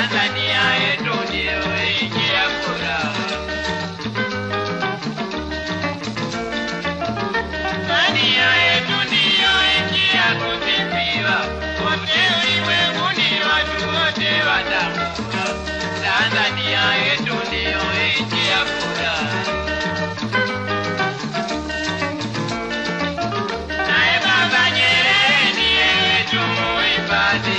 Tanzania yetu ndiyo nchi ya furaha. Tanzania yetu ndiyo nchi ya kusifiwa, kote ulimwenguni watu wote watambua. Tanzania yetu ndiyo nchi ya furaha. Naye Baba Nyerere ndiye wetu muhifadhi,